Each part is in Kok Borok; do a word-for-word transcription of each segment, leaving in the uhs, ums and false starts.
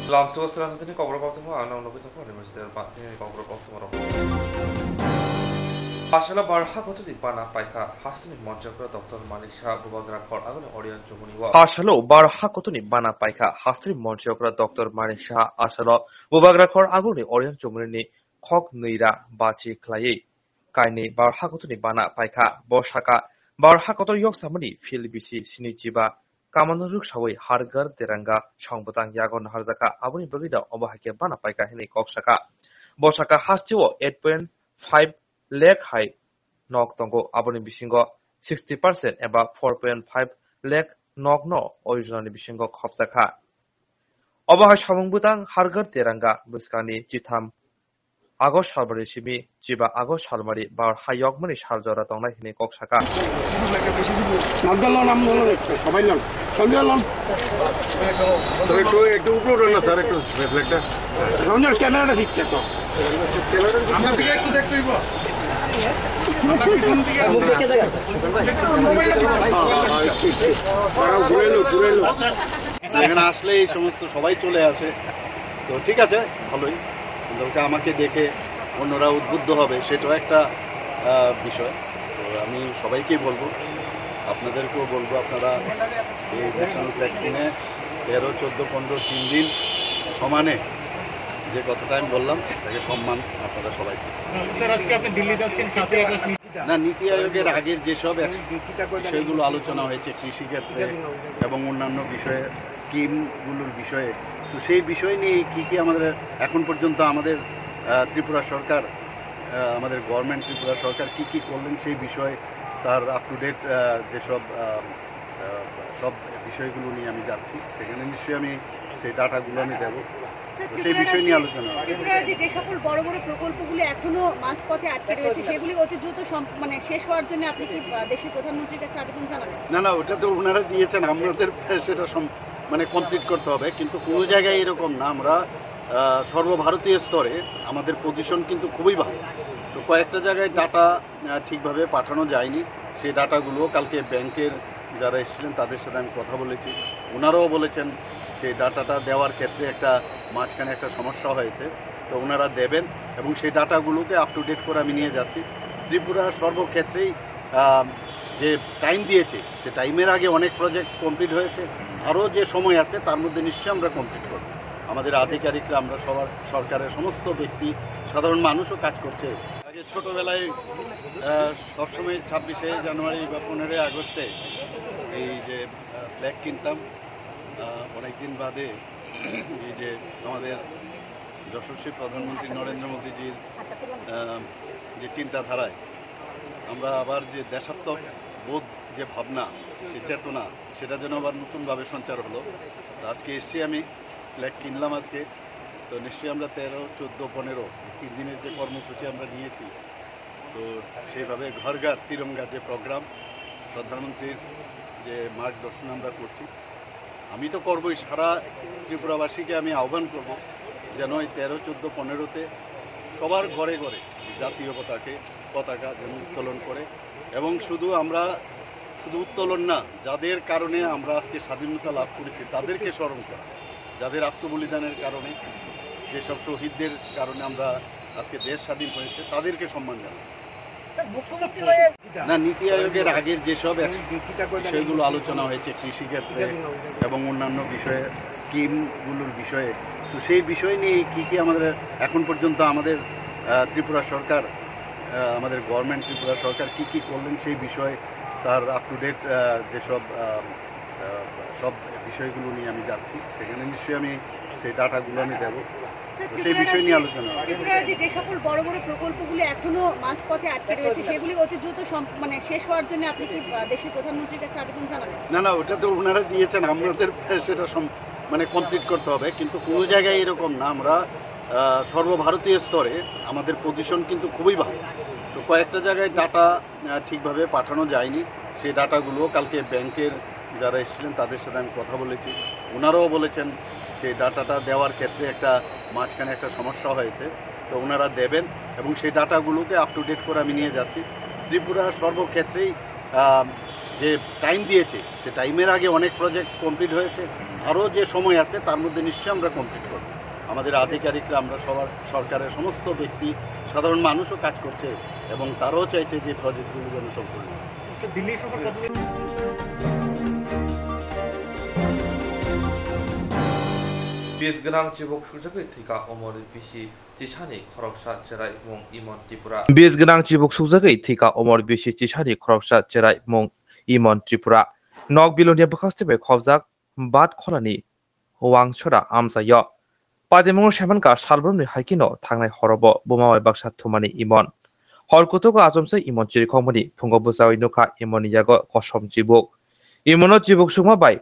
Lamsogo srangni kokrok koktwma ang nogwi tongkha, University ba tini kokrok koktwma rok. Asalo bar hakotoni bana paikha, hasteni monchokra Doctor Manik Shah bubagra khor agoni Orion Chumuni o. Asalo bar hakotoni bana paikha, hasteni monchokra Doctor Manik Shah asalo bubagra khor agoni Orion Chumuni ni khok nwi ra bachi khlaiwi kainwi bar hakotoni bana paikha. Bo saka bar hakotor yoksamani field bisi sini chiba kamano rwksawi Har Ghar Tiranga song bwtang yago naharjakha, aboni bagwi da obo hai khe bana paikha hinwi kok saka. Bo saka hasteo eight point five lakh hai nok tongo, aboni bisingo sixty percent eba four point five lakh nokno o yojonani bisingo khopjakha. Obo hai samung bwtang Har Ghar Tiranga bwskangni chitham August salbari simi chiba August salbari bar hayokmani sal jora tongnai hinwi kok saka. নামটা লন, নাম বলো একটু, সবাই লন। Sanjay loan. Sir, একটু, একটু উপরে উঠুন না, স্যার, একটু রিফ্লেক্টর। রঞ্জন, ক্যামেরাটা দিচ্ছে তো। আমরা দিকে একটু দেখতে হইব। আমরা পিছন দিকে আছি। একটু মোবাইলটা দিকে। তারা ঘুরে এলো, ঘুরে এলো। এখানে আসলে এই সমস্ত সবাই চলে আসে, তো ঠিক আছে, ভালোই। কিন্তু ওকে আমাকে দেখে অন্যরা উদ্বুদ্ধ হবে, সেটাও একটা, আহ, বিষয়। তো আমি সবাইকেই বলবো, আপনাদেরকেও বলবো, আপনারা এই ন্যাশনাল ফ্ল্যাগ কিনে তেরো, চোদ্দো, পনেরো, তিন দিন সমানে যে কথাটা আমি বললাম, তাকে সম্মান আপনারা সবাই দিন। স্যার, আজকে আপনি দিল্লি যাচ্ছেন, সাতই আগস্ট। না, নীতি আয়োগের আগের যেসব এক-, বিষয়গুলো আলোচনা হয়েছে কৃষিক্ষেত্রে এবং অন্যান্য বিষয়ে, স্কিমগুলোর বিষয়ে, তো সেই বিষয় নিয়ে কি কি আমাদের এখন পর্যন্ত আমাদের, আহ, ত্রিপুরা সরকার, আহ, আমাদের গভর্নমেন্ট ত্রিপুরা সরকার কি কি করলেন সেই বিষয়ে তার আপ টু ডেট, আহ, যেসব, আহ, আহ, সব বিষয়গুলো নিয়ে আমি যাচ্ছি, সেখানে নিশ্চয়ই আমি সেই ডাটাগুলো আমি দেবো। স্যার, তো সেই ত্রিপুরা বিষয় নিয়ে রাজ্যে, আলোচনা হবে। ত্রিপুরা রাজ্যে যে সকল বড় বড় প্রকল্পগুলো এখনো মাঝপথে আটকে রয়েছে, সেগুলি অতি দ্রুত সম-, মানে, শেষ হওয়ার জন্য আপনি কি, আহ, দেশের প্রধানমন্ত্রীর কাছে আবেদন জানাবেন? না, না, ওটা তো ওনারা দিয়েছেন, আমাদের সেটা সম-, মানে, কমপ্লিট করতে হবে। কিন্তু কোনো জায়গায় এরকম না, আমরা, আহ, সর্বভারতীয় স্তরে আমাদের পজিশন কিন্তু খুবই ভালো। তো কয়েকটা জায়গায় ডাটা আহ, ঠিকভাবে পাঠানো যায়নি। সেই ডাটাগুলো কালকে ব্যাংকের যারা এসেছিলেন, তাদের সাথে আমি কথা বলেছি, ওনারাও বলেছেন সেই ডাটাটা দেওয়ার ক্ষেত্রে একটা মাঝখানে একটা সমস্যা হয়েছে, তো ওনারা দেবেন এবং সেই ডাটাগুলোকে আপ টু ডেট করে আমি নিয়ে যাচ্ছি। ত্রিপুরা সর্বক্ষেত্রেই, আহ, যে টাইম দিয়েছে, সে টাইমের আগে অনেক প্রজেক্ট কমপ্লিট হয়েছে, আরও যে সময় আছে তার মধ্যে নিশ্চয়ই আমরা কমপ্লিট করব। আমাদের আধিকারিকরা, আমরা সবার, সরকারের সমস্ত ব্যক্তি, সাধারণ মানুষও কাজ করছে। আগে ছোটবেলায়, আহ, সবসময় ছাব্বিশে জানুয়ারি বা পনেরোই আগস্টে এই যে, আহ, ফ্ল্যাগ কিনতাম, আহ, অনেকদিন বাদে এই যে আমাদের যশস্বী প্রধানমন্ত্রী নরেন্দ্র মোদীজির, আহ, যে চিন্তাধারায় আমরা আবার যে দেশাত্মক বোধ, যে ভাবনা, সে চেতনা, সেটা যেন আবার নতুনভাবে সঞ্চার হলো। তো আজকে এসছি আমি, ফ্ল্যাগ কিনলাম আজকে। তো নিশ্চয়ই আমরা তেরো, চোদ্দো, পনেরো, তিন দিনের যে কর্মসূচি আমরা নিয়েছি, তো সেইভাবে ঘর ঘর তিরঙ্গা যে প্রোগ্রাম, প্রধানমন্ত্রীর যে মার্গদর্শন আমরা করছি, আমি তো করবই, সারা ত্রিপুরাবাসীকে আমি আহ্বান করব যেন এই তেরো, চোদ্দো, পনেরোতে সবার ঘরে ঘরে জাতীয় পতাকে, পতাকা যেন উত্তোলন করে। এবং শুধু আমরা, শুধু উত্তোলন না, যাদের কারণে আমরা আজকে স্বাধীনতা লাভ করেছি, তাদেরকে স্মরণ করা, যাদের আত্মবলিদানের কারণে, যেসব শহীদদের কারণে আমরা আজকে দেশ স্বাধীন হয়েছে, তাদেরকে সম্মান জানানো। স্যার, মুখ্যমন্ত্রী হয়ে না, নীতি আয়োগের আগের যেসব এক-, বিষয়গুলো আলোচনা হয়েছে কৃষিক্ষেত্রে এবং অন্যান্য বিষয়ে, স্কিমগুলোর বিষয়ে, তো সেই বিষয় নিয়ে কি কি আমাদের এখন পর্যন্ত আমাদের, আহ, ত্রিপুরা সরকার, আহ, আমাদের গভর্নমেন্ট ত্রিপুরা সরকার কি কি করলেন সেই বিষয়ে, তার আপ টু ডেট, আহ, যেসব, আহ, আহ, সব বিষয়গুলো নিয়ে আমি যাচ্ছি, সেখানে নিশ্চয়ই আমি সেই ডাটাগুলো আমি দেবো। স্যার, তো সেই ত্রিপুরা বিষয় নিয়ে রাজ্যে, আলোচনা হবে। ত্রিপুরা রাজ্যে যে সকল বড় বড় প্রকল্পগুলো এখনো মাঝপথে আটকে রয়েছে, সেগুলি অতি দ্রুত সম-, মানে, শেষ হওয়ার জন্য আপনি কি, আহ, দেশের প্রধানমন্ত্রীর কাছে আবেদন জানাবেন? না, না, ওটা তো ওনারা দিয়েছেন, আমাদের সেটা সম-, মানে, কমপ্লিট করতে হবে। কিন্তু কোনো জায়গায় এরকম না, আমরা, আহ, সর্বভারতীয় স্তরে আমাদের পজিশন কিন্তু খুবই ভালো। তো কয়েকটা জায়গায় ডাটা আহ, ঠিকভাবে পাঠানো যায়নি। সেই ডাটাগুলো কালকে ব্যাংকের যারা এসেছিলেন, তাদের সাথে আমি কথা বলেছি, ওনারাও বলেছেন সেই ডাটাটা দেওয়ার ক্ষেত্রে একটা মাঝখানে একটা সমস্যা হয়েছে, তো ওনারা দেবেন এবং সেই ডাটাগুলোকে আপ টু ডেট করে আমি নিয়ে যাচ্ছি। ত্রিপুরা সর্বক্ষেত্রেই, আহ, যে টাইম দিয়েছে, সে টাইমের আগে অনেক প্রজেক্ট কমপ্লিট হয়েছে। আরও যে সময় আছে, তার মধ্যে নিশ্চয়ই আমরা কমপ্লিট করব। আমাদের আধিকারিকরা, আমরা সবার, সরকারের সমস্ত ব্যক্তি, সাধারণ মানুষও কাজ করছে এবং তারাও চাইছে যে প্রজেক্টগুলো যেন সম্পূর্ণ হয়। Bis gwnang chibuk sujagwi thwikha omor bisi chisani khoroksa cherai mung Imon Tripura. Bis gwnang chibuk sujagwi thwikha omor bisi chisani khoroksa cherai mung Imon Tripura. Nok Bilonia bwkhakste bai khobjak bat khorani Wangsora amchaio. Patimungo semanka salbrumni haikino thangnai horobo buma bai baksa thumani Imon. Hor kutugo achomsa Imon chirikhokmani phungo bwchaui nukha Imonni yago kosom chibuk. Imono chibuk sukma bai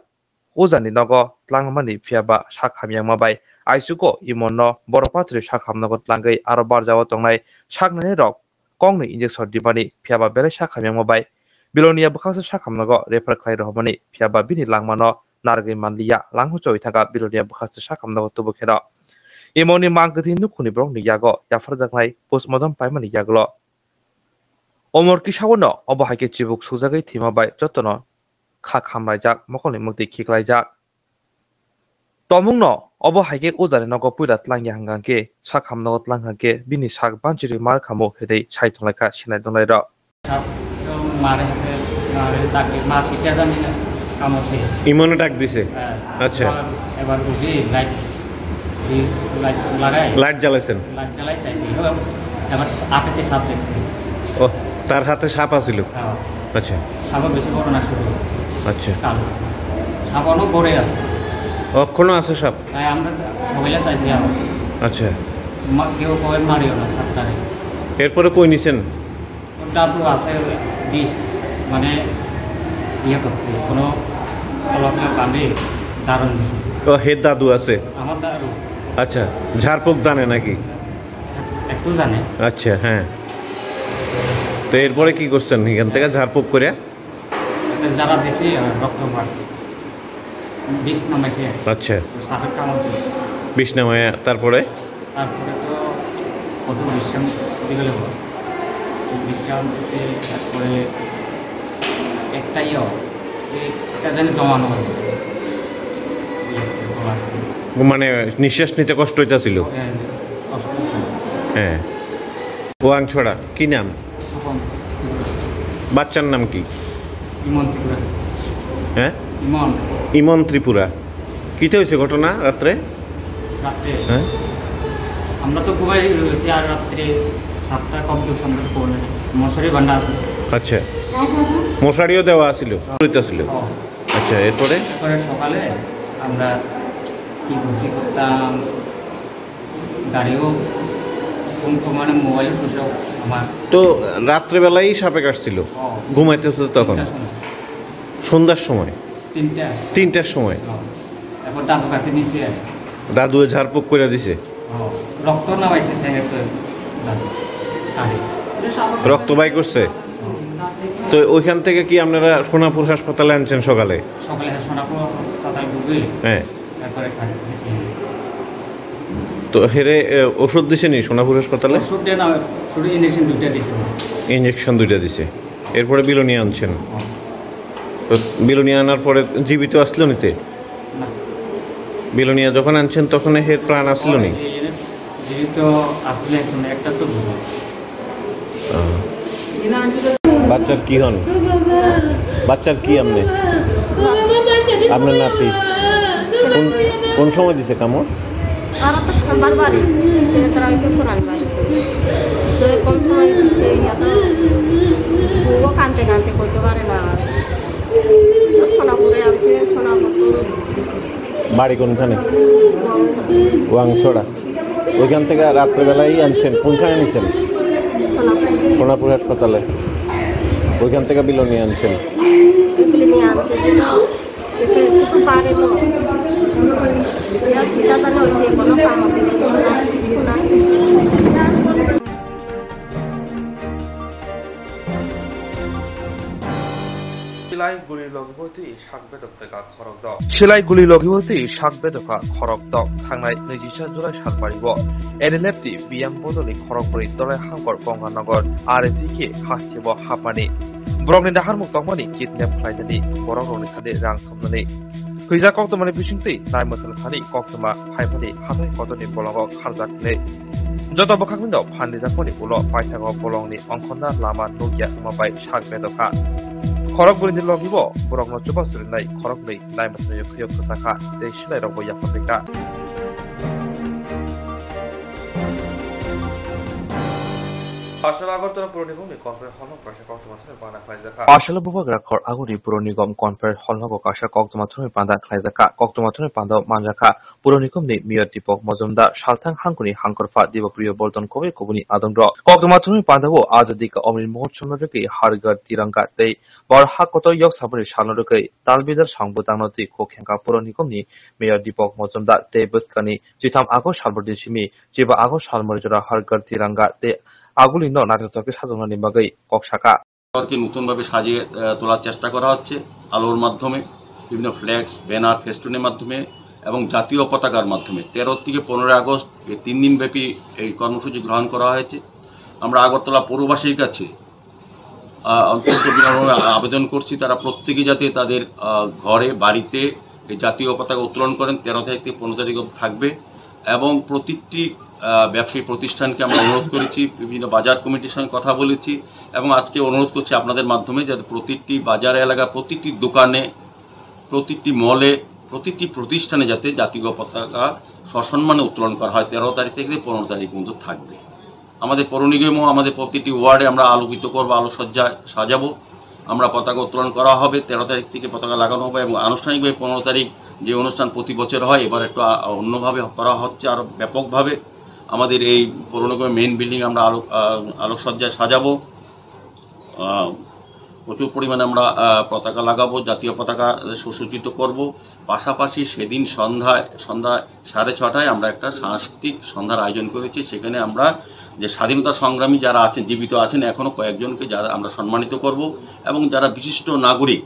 ujani nogo tlangmani phiyaba sak hamyangma bai aisugo Imonno borok pathri sak hamnogo tlangwi aro barjao tongnai saknani rok kokni injection dimani phiyaba belai sak hamyangma bai Bilonia bwkhaksa sak hamnogo refer khlai rohormani phiyaba bini langmano narwgwi manliya langhuchoi thangkha Bilonia bwkhaksa sak hamnogo tubukheno. Imonni mang kwthwi nukhungni borokni yago yapharjaknai postmortem paimani yagulo. Omor kisa-o no obo hai khe chibuk sujagwi thwima bai jotono kha khamlaijak, mokolni mukti khiklaijak. Tomungno obo hai khe ujani nogo puila tlangya hwnkha khe, sak hamnogo tlang hwnkha khe bini sak banchirwi mar khamu hinwi sai tonglaikha sinai donglairok. Mare, mare tak ma pita jani kamo se. ইমনে ডাক দিছে? হ্যাঁ। আচ্ছা। এবার বুঝি light, light লাগাই। লাইট জ্বালাইছেন? লাইট জ্বালাই চাইছি। এবার আটেতে সাপ দেখছি। ও, তার হাতে সাপ আছিল? হ্যাঁ। আচ্ছা। সাপও বেশি বড় না, ছোট। আচ্ছা। কালো। সাপ অনেক বড় আছে। অখনো আছে সাপ? তাই আমরা সবাইলে চাইছি আবার। আচ্ছা। মা-, কেউ কবে মারিও না সাপটারে। এরপরে কই নিছেন? ওর দাদু আছে, বিষ, মানে, ইয়ে করছে, কোনো অলকলে পানি দারুণ দিছে। ও, হে দাদু আছে? আমার দাদু। আচ্ছা, ঝাড়ফুঁক জানে নাকি? একটু জানে। আচ্ছা, হ্যাঁ। তো এরপরে কি করছেন এখান থেকে ঝাড়ফুঁক করে? একটা জ্বালা দিছি, আর রক্ত বার। বিষ নামাইছে। আচ্ছা। তো সাপের কামড় দিছে। বিষ নামায়, তারপরে? তারপরে তো কত বিশ্রাম দিতে গেলে হয়। বিশ্রাম দিতে তারপরে একটা ইয়ে হয়, যে একটা যেন জমানো হয়। মানে নিঃশ্বাস নিতে কষ্ট হইতাছিল? হ্যাঁ, কষ্ট হইতাছিল। হ্যাঁ। ওয়াংছড়া, কি নাম? তপন। বাচ্চার নাম কি? ইমন ত্রিপুরা। হ্যাঁ? ইমন। ইমন ত্রিপুরা। কিতা হয়েছে ঘটনা রাত্রে? রাত্রে। হ্যাঁ? আমরা তো ঘুমাই রয়েছি, আর রাত্রে সাতটা কম কিছু আমরা তো পড়ে মশারি বান্ধা আছে। আচ্ছা। মশারিও দেওয়া আছিল? হ্যাঁ। ছিল। হ্যাঁ। আচ্ছা, এরপরে? এরপরে সকালে আমরা কি করতে করতাম, গাড়িও ফোন তো মানে মোবাইল সুইচ অফ আমার। তো রাত্রেবেলাই সাপে কাটছিল? হ্যাঁ। ঘুমাইতেছে তখন? তিনটার সময়। সন্ধ্যার সময়? তিনটা। তিনটার সময়? হ্যাঁ। তারপর দাদু কাছে নিছে আর কি। দাদু ঝাড়ফুঁক করে দিছে? হ্যাঁ। রক্ত নামাইছে ঠ্যাঙের তো দাদু। আরে। রক্ত বাই করছে? হ্যাঁ। তো ওইখান থেকে কি আপনারা সোনাপুর হাসপাতালে আনছেন সকালে? সকালে হ্যাঁ, সোনাপুর হাসপাতাল ঢুকে হ্যাঁ। তারপরে খালি দিছে। তো হেরে, এ, ওষুধ দিছেনি সোনাপুর হাসপাতালে? ওষুধ দেয় না, শুধু ইঞ্জেকশন দুইটা দিছে। ইঞ্জেকশন দুইটা দিছে। এরপরে বিলোনিয়া আনছেন? হ্যাঁ। তো বিলোনিয়া আনার পরে জীবিত আসলো নিতে? না। বিলোনিয়া যখন আনছেন তখন এর প্রাণ আসলো নি? জীবিত আসলে এখন একটা তো বুঝি। আহ। বাচ্চার কি হন? বাচ্চার কি আপনি? আপনার নাতি? কোন, কোন সময় দিছে কামড়? তারা তো বারবারই, কিন্তু তারা হচ্ছে কোরআন বাড়ি। তো কোন সময় দিছে, ইয়া তো বউও কানতে কানতে কইতে পারে না। তো সোনাপুরে আছে, সোনাপুর তো বাড়ি কোনখানে? ওয়াংছড়া। ওইখান থেকে রাত্রেবেলাই আনছেন, কোনখানে নিছেন? সোনাপুর। সোনাপুর হাসপাতালে। ওইখান থেকে বিলোনিয়া আনছেন। বিলোনিয়া আনছে। এসে শুধু বাড়ি তো। ইয়া, কিতা জানো, হচ্ছে কোনো কাম হবে কি না, কিছু না। Silai guli logi bo twi sak bedok phai kha khorok dok. Silai guli logi bo twi sak bedok kha khorok dok. Thangnai nwijisa July sal pari bo N L F T biyang bodolni khorok brwi Dolai Hangkor Gonganagar R F D khe hasteo hapmani. Borokni naharmung tongmani kidnap khlainani, borokrokni thani rang thumnani. Hwijak koktwmani bisingtwi naimwthangni thani koktwma phaimani hathai kotorni bolongo kharjak hwnwi. Joto bwkhakrokno phan rijakmani ulo paithago bolongni ongkhorna lama nukya wngma bai sak bedokha. Khorok bwrwini logibo borokno chubachu rinai khoroknwi naimwthangni khuyok kwchakha tei silairokbo yaphar rikha. Parcel Agartala Puroni Gomni Conference Hall no kaisa koktwma thani bana khlaijak kha. Parcel Bubagra Khor Aguri Puroni Gom Conference Hall no kaisa koktwma thani bana khlaijak kha. Koktwma thani bana manjak kha Puroni Gomni Mayor Deepak Majumdar, Salthang Hangkuni Hangkorpha Debapriyo Bolton Koboi Koboni adong rok. Koktwma thani bana o Azadi Ka Amrit Mahotsav no rwgwi Har Ghar Tiranga tei Bor Ha Kotor Yok Saboni Sal no rwgwi Talbidar Song Bwtang no twi kok khengkha Puroni Gomni Mayor Deepak Majumdar tei bwskangni chitham August salbrwi simi chiba August salmari jora Har Ghar Tiranga tei Aguli no naithok khe sajoknani bagwi kok sakha. শহরকে নতুনভাবে সাজিয়ে, আহ, তোলার চেষ্টা করা হচ্ছে আলোর মাধ্যমে, বিভিন্ন ফ্লেক্স, ব্যানার, ফেস্টুনের মাধ্যমে এবং জাতীয় পতাকার মাধ্যমে। তেরো থেকে পনেরোই আগস্ট এই তিন দিনব্যাপী এই কর্মসূচি গ্রহণ করা হয়েছে। আমরা আগরতলা পৌরবাসীর কাছে, আহ, অত্যন্ত বিনম্রভাবে আবেদন করছি, তারা প্রত্যেকে যাতে তাদের, আহ, ঘরে, বাড়িতে এই জাতীয় পতাকা উত্তোলন করেন। তেরো তারিখ থেকে পনেরো তারিখ অবধি থাকবে এবং প্রতিটি, আহ, ব্যবসায়ী প্রতিষ্ঠানকে আমরা অনুরোধ করেছি, বিভিন্ন বাজার কমিটির সঙ্গে কথা বলেছি এবং আজকে অনুরোধ করছি আপনাদের মাধ্যমে যাতে প্রতিটি বাজার এলাকা, প্রতিটি দোকানে, প্রতিটি মলে, প্রতিটি প্রতিষ্ঠানে যাতে জাতীয় পতাকা সসম্মানে উত্তোলন করা হয়। তেরো তারিখ থেকে পনেরো তারিখ পর্যন্ত থাকবে। আমাদের পৌর নিগমও আমাদের প্রতিটি ওয়ার্ডে আমরা আলোকিত করবো, আলোকসজ্জায় সাজাবো। আমরা পতাকা উত্তোলন করা হবে, তেরো তারিখ থেকে পতাকা লাগানো হবে এবং আনুষ্ঠানিকভাবে পনেরো তারিখ যে অনুষ্ঠান প্রতি বছর হয়, এবার একটু আ-, অন্যভাবে করা হচ্ছে, আরও ব্যাপকভাবে। আমাদের এই পৌর নিগমের মেইন বিল্ডিং আমরা আলো-, আ, আলোকসজ্জায় সাজাবো। আহ, প্রচুর পরিমাণে আমরা, আহ, পতাকা লাগাবো, জাতীয় পতাকা সুসজ্জিত করব। পাশাপাশি সেদিন সন্ধ্যায়, সন্ধ্যায় সাড়ে ছটায় আমরা একটা সাংস্কৃতিক সন্ধ্যার আয়োজন করেছি। সেখানে আমরা যে স্বাধীনতা সংগ্রামী যারা আছেন, জীবিত আছেন, এখনো কয়েকজনকে যারা আমরা সম্মানিত করব এবং যারা বিশিষ্ট নাগরিক,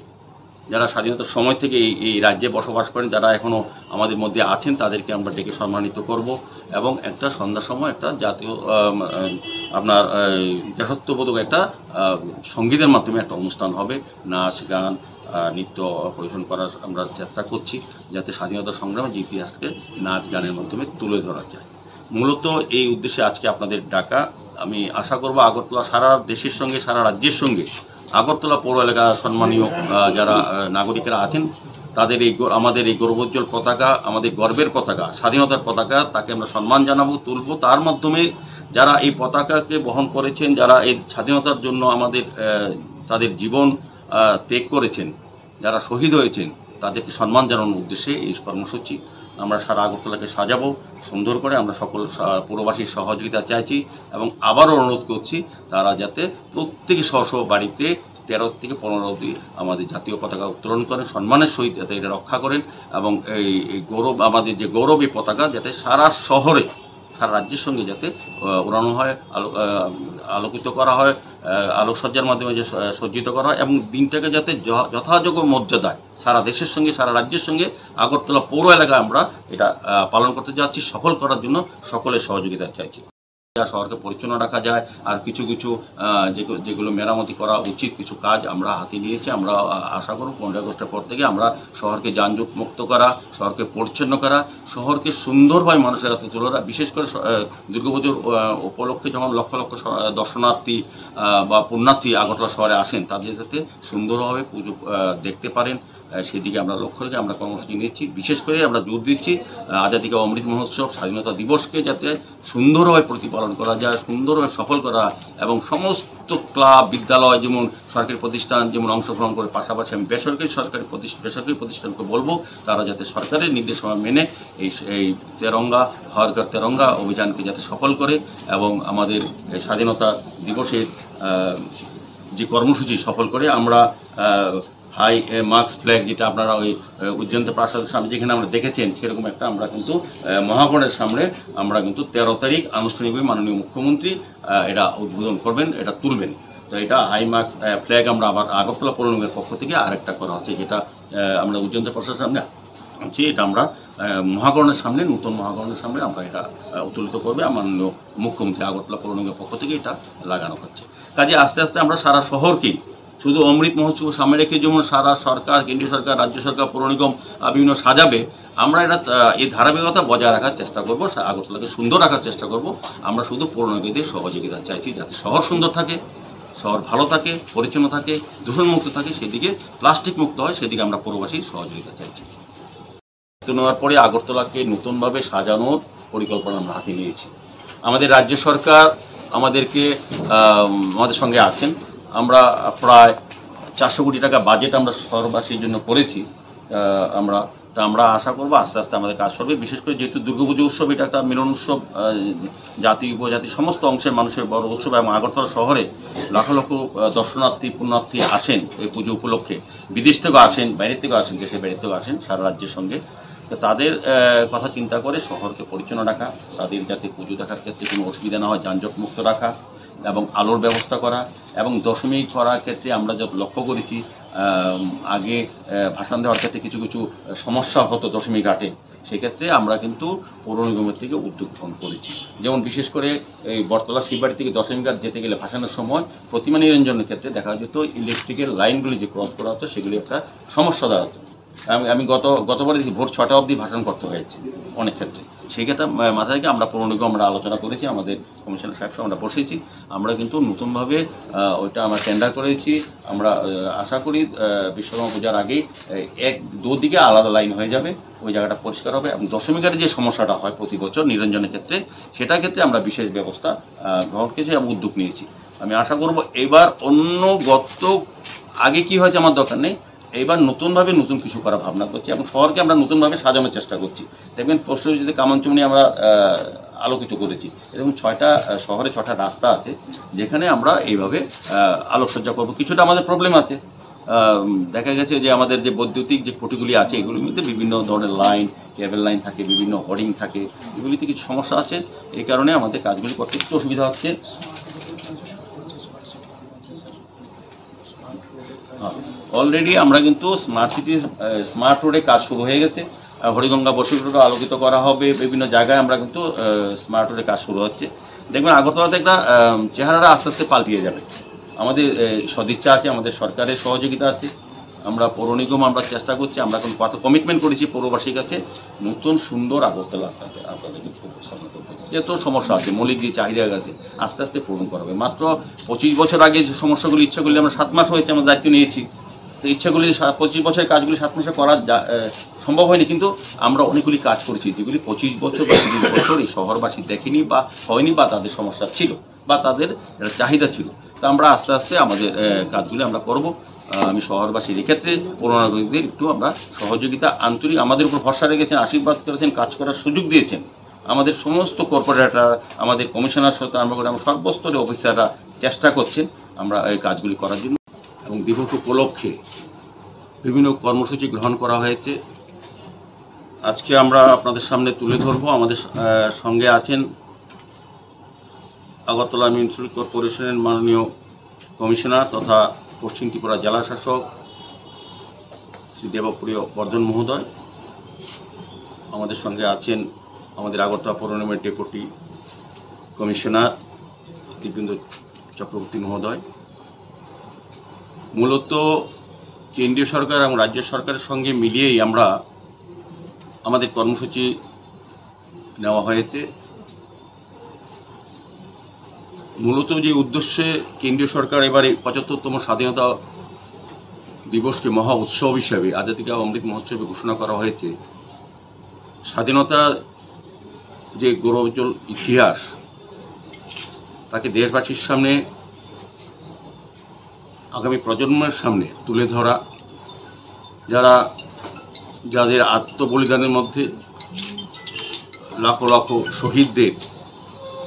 যারা স্বাধীনতার সময় থেকে এই, এই রাজ্যে বসবাস করেন, যারা এখনো আমাদের মধ্যে আছেন, তাদেরকে আমরা ডেকে সম্মানিত করব এবং একটা সন্ধ্যার সময় একটা জাতীয়, আম, আম, আপনার, আহ, দেশাত্মবোধক একটা, আহ, সঙ্গীতের মাধ্যমে একটা অনুষ্ঠান হবে। নাচ, গান, আহ, নৃত্য পরিবেশন করার আমরা চেষ্টা করছি, যাতে স্বাধীনতা সংগ্রামের যে ইতিহাসকে নাচ, গানের মাধ্যমে তুলে ধরা যায়। মূলত এই উদ্দেশ্যে আজকে আপনাদের ডাকা। আমি আশা করব আগরতলা সারা দেশের সঙ্গে, সারা রাজ্যের সঙ্গে আগরতলা পৌর এলাকার সম্মানীয়, আহ, যারা, আহ, নাগরিকরা আছেন, তাদের এই গৌ-, আমাদের এই গৌরবোজ্জ্বল পতাকা, আমাদের গর্বের পতাকা, স্বাধীনতার পতাকা, তাকে আমরা সম্মান জানাবো, তুলবো। তার মাধ্যমে যারা এই পতাকাকে বহন করেছেন, যারা এই স্বাধীনতার জন্য আমাদের, আহ, তাদের জীবন, আহ, ত্যাগ করেছেন, যারা শহীদ হয়েছেন, তাদেরকে সম্মান জানানোর উদ্দেশ্যে এই কর্মসূচি। আমরা সারা আগরতলাকে সাজাবো সুন্দর করে। আমরা সকল সা-, পৌরবাসীর সহযোগিতা চাইছি এবং আবারও অনুরোধ করছি, তারা যাতে প্রত্যেকে স্ব স্ব বাড়িতে তেরো থেকে পনেরো অবধি আমাদের জাতীয় পতাকা উত্তোলন করেন, সম্মানের সহিত যাতে এটা রক্ষা করেন এবং এই, এই গৌরব, আমাদের যে গৌরব, এই পতাকা যাতে সারা শহরে, সারা রাজ্যের সঙ্গে যাতে, আহ, উড়ানো হয়, আলো-, আহ, আলোকিত করা হয়, আহ, আলোকসজ্জার মাধ্যমে যে স-, সজ্জিত করা হয় এবং দিনটাকে যাতে য-, যথাযোগ্য মর্যাদায় সারা দেশের সঙ্গে, সারা রাজ্যের সঙ্গে আগরতলা পৌর এলাকায় আমরা এটা, আহ, পালন করতে যাচ্ছি। সফল করার জন্য সকলের সহযোগিতা চাইছি। যা শহরকে পরিচ্ছন্ন রাখা যায়, আর কিছু কিছু, আহ, যে-, যেগুলো মেরামতি করা উচিত, কিছু কাজ আমরা হাতে নিয়েছি। আমরা, আহ, আশা করব পনেরোই আগস্টের পর থেকে আমরা শহরকে যানজট মুক্ত করা, শহরকে পরিচ্ছন্ন করা, শহরকে সুন্দরভাবে মানুষের হাতে তুলে ধরা। বিশেষ করে স-, আহ, দুর্গাপুজোর, আহ, উপলক্ষে যখন লক্ষ লক্ষ স-, আহ, দর্শনার্থী, আহ, বা পুণ্যার্থী আগরতলা শহরে আসেন, তাদের যাতে সুন্দরভাবে পুজো, আহ, দেখতে পারেন, আহ, সেদিকে আমরা লক্ষ্য রেখে আমরা কর্মসূচি নিচ্ছি। বিশেষ করে আমরা জোর দিচ্ছি, আহ, আজাদী কা অমৃত মহোৎসব, স্বাধীনতা দিবসকে যাতে সুন্দরভাবে প্রতিপালন করা যায়, সুন্দরভাবে সফল করা এবং সমস্ত ক্লাব, বিদ্যালয়, যেমন সরকারি প্রতিষ্ঠান যেমন অংশগ্রহণ করে, পাশাপাশি আমি বেসরকারি, সরকারি প্রতিষ্ঠা-, বেসরকারি প্রতিষ্ঠানকে বলবো, তারা যাতে সরকারের নির্দেশনা মেনে এই, এই তেরঙ্গা, হর ঘর তেরঙ্গা অভিযানকে যাতে সফল করে এবং আমাদের এই স্বাধীনতা দিবসের, আহ, যে কর্মসূচি সফল করে আমরা, আহ, হাই, এ, মাস্ক ফ্ল্যাগ যেটা আপনারা ওই, এ, উজ্জয়ন্ত প্রাসাদের সামনে যেখানে আমরা দেখেছেন, সেরকম একটা আমরা কিন্তু, এ, মহাগণের সামনে আমরা কিন্তু তেরো তারিখ আনুষ্ঠানিকভাবে মাননীয় মুখ্যমন্ত্রী, আহ, এটা উদ্বোধন করবেন, এটা তুলবেন। তো এটা হাই মাস্ক, আহ, ফ্ল্যাগ আমরা আবার আগরতলা পৌর নিগমের পক্ষ থেকে আরেকটা করা হচ্ছে, যেটা, আহ, আমরা উজ্জয়ন্ত প্রাসাদের সামনে আছি, এটা আমরা, আহ, মহাকরণের সামনে, নতুন মহাকরণের সামনে আমরা এটা, আহ, উত্তোলিত করবে। আমার মাননীয় মুখ্যমন্ত্রী আগরতলা পৌর নিগমের পক্ষ থেকে এটা লাগানো হচ্ছে। কাজে আস্তে আস্তে আমরা সারা শহরকেই শুধু অমৃত মহোৎসব সামনে রেখে যেমন সারা সরকার, কেন্দ্রীয় সরকার, রাজ্য সরকার, পৌর নিগম, আহ, বিভিন্ন সাজাবে, আমরা এটা, আহ, এই ধারাবাহিকতা বজায় রাখার চেষ্টা করব, সা-, আগরতলাকে সুন্দর রাখার চেষ্টা করব। আমরা শুধু পৌর নিগমকে সহযোগিতা চাইছি, যাতে শহর সুন্দর থাকে, শহর ভালো থাকে, পরিচ্ছন্ন থাকে, দূষণমুক্ত থাকে, সেদিকে প্লাস্টিক মুক্ত হয়, সেদিকে আমরা পৌরবাসীর সহযোগিতা চাইছি। নেওয়ার পরে আগরতলাকে নতুনভাবে সাজানোর পরিকল্পনা আমরা হাতে নিয়েছি। আমাদের রাজ্য সরকার আমাদেরকে, আহ, আমাদের সঙ্গে আছেন। আমরা প্রায় চারশো কোটি টাকা বাজেট আমরা শহরবাসীর জন্য করেছি। আহ, আমরা, তা আমরা আশা করব আস্তে আস্তে আমাদের কাজ চলবে। বিশেষ করে যেহেতু দুর্গাপুজো উৎসব, এটা একটা মিলন উৎসব, আহ, জাতি উপজাতি সমস্ত অংশের মানুষের বড় উৎসব এবং আগরতলা শহরে লাখো লাখো, আহ, দর্শনার্থী পুণ্যার্থী আসেন এই পুজো উপলক্ষে। বিদেশ থেকেও আসেন, বাইরে থেকেও আসেন, দেশের বাইরে থেকেও আসেন, সারা রাজ্যের সঙ্গে। তো তাদের, আহ, কথা চিন্তা করে শহরকে পরিচ্ছন্ন রাখা, তাদের যাতে পুজো দেখার ক্ষেত্রে কোনো অসুবিধা না হয়, যানজট মুক্ত রাখা এবং আলোর ব্যবস্থা করা এবং দশমী করার ক্ষেত্রে আমরা যত লক্ষ্য করেছি, আহ, আগে, আহ, ভাসান দেওয়ার ক্ষেত্রে কিছু কিছু সমস্যা হতো দশমী ঘাটে, সেক্ষেত্রে আমরা কিন্তু পৌর নিগমের থেকে উদ্যোগ গ্রহণ করেছি। যেমন বিশেষ করে এই বটতলা শিববাড়ি থেকে দশমী ঘাট যেতে গেলে ভাসানের সময় প্রতিমা নিরঞ্জনের ক্ষেত্রে দেখা যেত ইলেকট্রিকের লাইনগুলি যে ক্রস করা হতো সেগুলি একটা সমস্যা দাঁড়াতো। আমি, আমি গত, গতবার দেখি ভোর ছটা অবধি ভাসান করতে হয়েছে অনেক ক্ষেত্রে। সেই ক্ষেত্রে মা-, মাথায় রেখে আমরা পৌর নিগম আমরা আলোচনা করেছি, আমাদের কমিশনার সাহেব সঙ্গে আমরা বসেছি। আমরা কিন্তু নতুনভাবে, আহ, ওইটা আমরা টেন্ডার করেছি। আমরা, আহ, আশা করি, আহ, বিশ্বকর্মা পূজার আগেই, আহ, এক দুদিকে আলাদা লাইন হয়ে যাবে, ওই জায়গাটা পরিষ্কার হবে এবং দশমী ঘাটে যে সমস্যাটা হয় প্রতি বছর নিরঞ্জনের ক্ষেত্রে, সেটার ক্ষেত্রে আমরা বিশেষ ব্যবস্থা, আহ, গ্রহণ করেছি এবং উদ্যোগ নিয়েছি। আমি আশা করব এবার অন্য গত আগে কি হয়েছে আমার দরকার নেই, এবার নতুনভাবে নতুন কিছু করার ভাবনা করছি এবং শহরকে আমরা নতুনভাবে সাজানোর চেষ্টা করছি। দেখবেন পোস্ট অফিস যদি কামানচুমনি আমরা, আহ, আলোকিত করেছি, এরকম ছয়টা, আহ, শহরে ছটা রাস্তা আছে যেখানে আমরা এইভাবে, আহ, আলোকসজ্জা করব। কিছুটা আমাদের প্রবলেম আছে, আহ, দেখা গেছে যে আমাদের যে বৈদ্যুতিক যে খুঁটিগুলি আছে এগুলির মধ্যে বিভিন্ন ধরনের লাইন, কেবল লাইন থাকে, বিভিন্ন হোর্ডিং থাকে, এগুলিতে কিছু সমস্যা আছে। এই কারণে আমাদের কাজগুলি করতে একটু অসুবিধা হচ্ছে। অলরেডি আমরা কিন্তু স্মার্ট সিটি, স্মার্ট রোডে কাজ শুরু হয়ে গেছে। আহ, হরিগঙ্গা বৈশিষ্ট্য আলোকিত করা হবে, বিভিন্ন জায়গায় আমরা কিন্তু, আহ, স্মার্ট রোডে কাজ শুরু হচ্ছে। দেখবেন আগরতলাতে একটা, আহ, চেহারাটা আস্তে আস্তে পাল্টিয়ে যাবে। আমাদের, আহ, সদিচ্ছা আছে, আমাদের সরকারের সহযোগিতা আছে, আমরা পৌর নিগম আমরা চেষ্টা করছি, আমরা এখন কত কমিটমেন্ট করেছি পৌরবাসীর কাছে, নতুন সুন্দর আগরতলা আপনাদের, আপনাদেরকে উপস্থাপন করতে। যত সমস্যা আছে, মৌলিক যে চাহিদা আছে, আস্তে আস্তে পূরণ করা হবে। মাত্র পঁচিশ বছর আগে যে সমস্যাগুলি, ইচ্ছাগুলি আমরা সাত মাস হয়েছে আমরা দায়িত্ব নিয়েছি, তো ইচ্ছাগুলি সা-, পঁচিশ বছরের কাজগুলি সাত মাসে করা যা-, আহ, সম্ভব হয়নি, কিন্তু আমরা অনেকগুলি কাজ করেছি যেগুলি পঁচিশ বছর বা তিরিশ বছর এই শহরবাসী দেখেনি বা হয়নি বা তাদের সমস্যা ছিল বা তাদের একটা চাহিদা ছিল। তো আমরা আস্তে আস্তে আমাদের, আহ, কাজগুলি আমরা করব। আহ, আমি শহরবাসীর এক্ষেত্রে পৌর নাগরিকদের একটু আমরা সহযোগিতা, আন্তরিক আমাদের উপর ভরসা রেখেছেন, আশীর্বাদ করেছেন, কাজ করার সুযোগ দিয়েছেন। আমাদের সমস্ত কর্পোরেটর, আমাদের কমিশনার হতে আরম্ভ করে আমরা সর্বস্তরে অফিসাররা চেষ্টা করছেন আমরা এই কাজগুলি করার জন্য। এবং দিবস উপলক্ষে বিভিন্ন কর্মসূচি গ্রহণ করা হয়েছে। আজকে আমরা আপনাদের সামনে তুলে ধরবো। আমাদের, আহ, সঙ্গে আছেন আগরতলা মিউনিসিপ্যাল কর্পোরেশনের মাননীয় কমিশনার তথা পশ্চিম ত্রিপুরা জেলা শাসক শ্রী দেবপ্রিয় বর্ধন মহোদয়। আমাদের সঙ্গে আছেন আমাদের আগরতলা পৌর নিগমের ডেপুটি কমিশনার দীপেন্দ্র চক্রবর্তী মহোদয়। মূলত কেন্দ্রীয় সরকার এবং রাজ্য সরকারের সঙ্গে মিলিয়েই আমরা আমাদের কর্মসূচি নেওয়া হয়েছে। মূলত যে উদ্দেশ্যে কেন্দ্রীয় সরকার এবারে পঁচাত্তরতম স্বাধীনতা দিবসকে মহা উৎসব হিসাবে, আজাদী কা অমৃত মহোৎসবে ঘোষণা করা হয়েছে, স্বাধীনতার যে গৌরবোজ্জ্বল ইতিহাস, তাকে দেশবাসীর সামনে, আগামী প্রজন্মের সামনে তুলে ধরা, যারা, যাদের আত্মবলিদানের মধ্যে লাখো লাখো শহীদদের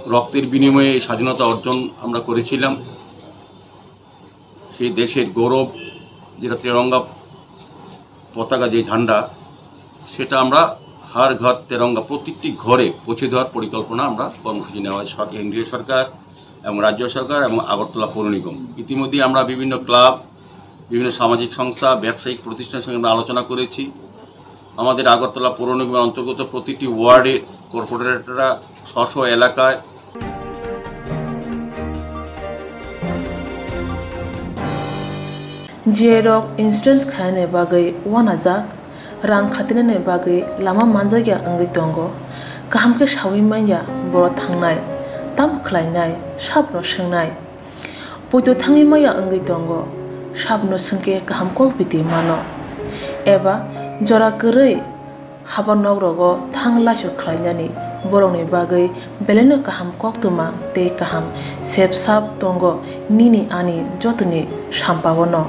রক্তের বিনিময়ে এই স্বাধীনতা অর্জন আমরা করেছিলাম। সেই দেশের গৌরব, যেটা তেরঙ্গা পতাকা, যে ঝান্ডা, সেটা আমরা হার ঘর তেরঙ্গা, প্রত্যেকটি ঘরে পৌঁছে দেওয়ার পরিকল্পনা আমরা কর্মসূচি নেওয়া হয়। সর-, কেন্দ্রীয় সরকার এবং রাজ্য সরকার এবং আগরতলা পৌর নিগম। ইতিমধ্যে আমরা বিভিন্ন ক্লাব, বিভিন্ন সামাজিক সংস্থা, ব্যবসায়িক প্রতিষ্ঠানের সঙ্গে আমরা আলোচনা করেছি। আমাদের আগরতলা পৌর নিগমের অন্তর্গত প্রতিটি ওয়ার্ডে কর্পোরেটররা স্ব স্ব এলাকায় Jerok insurance khainani bagwi uanajak, rang khatinani bagwi lama manjakya wngwi tongo. Kaham khe sawi manya boro thangnai, tamo khlainai, sabno swngnai. Poito thangwi maya wngwi tongo, sabno swngkhe kaham kok biti mano. Eba jora kwrwi haba nok rogo thang laisok khlainani borokni bagwi belaino kaham koktwma tei kaham sep sap tongo nini ani jotoni sampaono.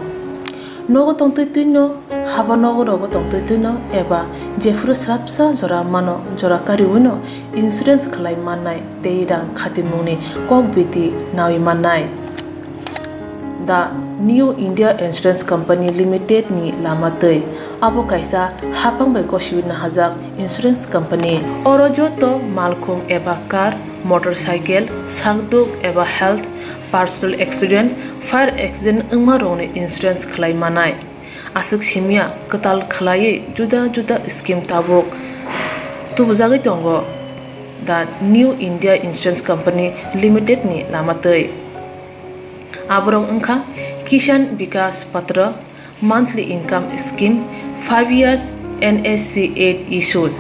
Nogo tongtwi twino, haba nogo rogo tongtwi twino eba jephuru srapsa jora mano jora kariwino insurance khlai mannai tei rang khatimungni kok biti nawi mannai. The New India Insurance Company Limited ni lama twi. Abo kaisa hapang bai gosiwi nahajak insurance company. Oro joto malkhung eba car, motorcycle, sakduk eba health, personal accident, fire accident wngma rokni insurance khlai manai. Aswk simya kwtal khlaiwi juda juda scheme tabuk tubujagwi tongo The New India Insurance Company Limited ni lama twi. Aborok wngkha Kisan Vikas Patra, monthly income scheme, five years N S C eight issues,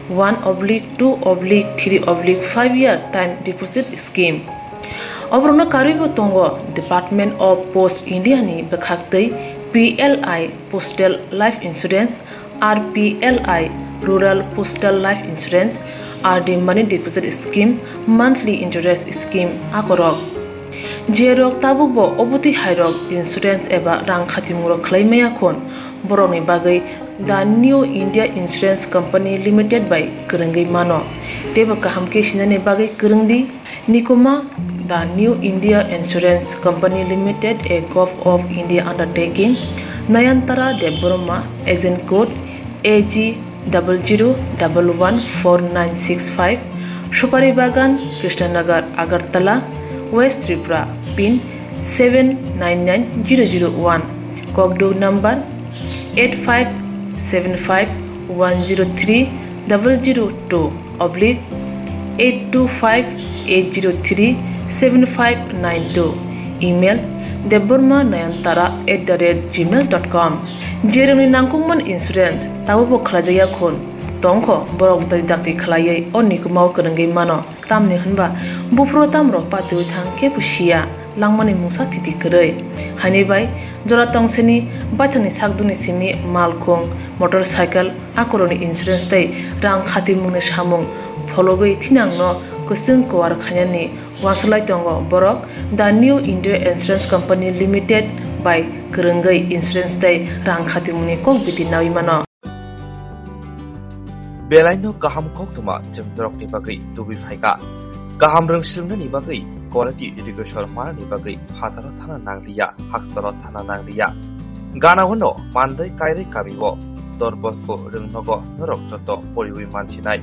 one oblique two oblique three oblique five year time deposit scheme. Oborokno karwibo tongo Department of Post India ni bwkhaktwi P L I Postal Life Insurance, R P L I Rural Postal Life Insurance, R D Money Deposit Scheme, Monthly Interest Scheme akorok. Jerok tabukbo obotwi hairok insurance eba rang khatimungrok khlai maya khun, borokni bagwi The New India Insurance Company Limited bai kwrwngwi mano. Teibo kaham khe sinani bagwi kwrwng di. Nikuma, The New India Insurance Company Limited, a Govt of India undertaking, Nayantara Debbarma, agent code A G double zero double one four nine six five, Supari Bagan, Krishnanagar, Agartala, West Tripura, pin seven nine nine zero zero one, kokduk number eight five seven five one zero three double zero two oblique eight two five eight zero three seven five nine two, email debbarma nayantara at the rate gmail dot com. Jerokni nangkukmani insurance tabukbo khlaijakya khun tongkho, borok dakti dakti khlaiwi o nikumao kwrwngwi mano. Tamni hwnba buphuru tamrok patiwi thang kebo siya, langmani mungsa thiti kwrwi. Haini bai jora tongsini baithangni sakduni simi malkhung, motorcycle, akorokni insurance tei rang khatimungni samung phologwi thinangno kwchwng kuar khainani uansuk lai tongo borok The New India Insurance Company Limited bai kwrwngwi insurance tei rang khatimungni kok biti nawi mano. Belaino kaham koktwma chwng norokni bagwi tubui phaikha. Kaham rwng swrwngnani bagwi quality education manani bagwi phataro thana nangliya, hakchalo thana nangliya. Ganao no Mandai Kairai kamio Don Bosco rwngnogo norok joto poriwi mansinai.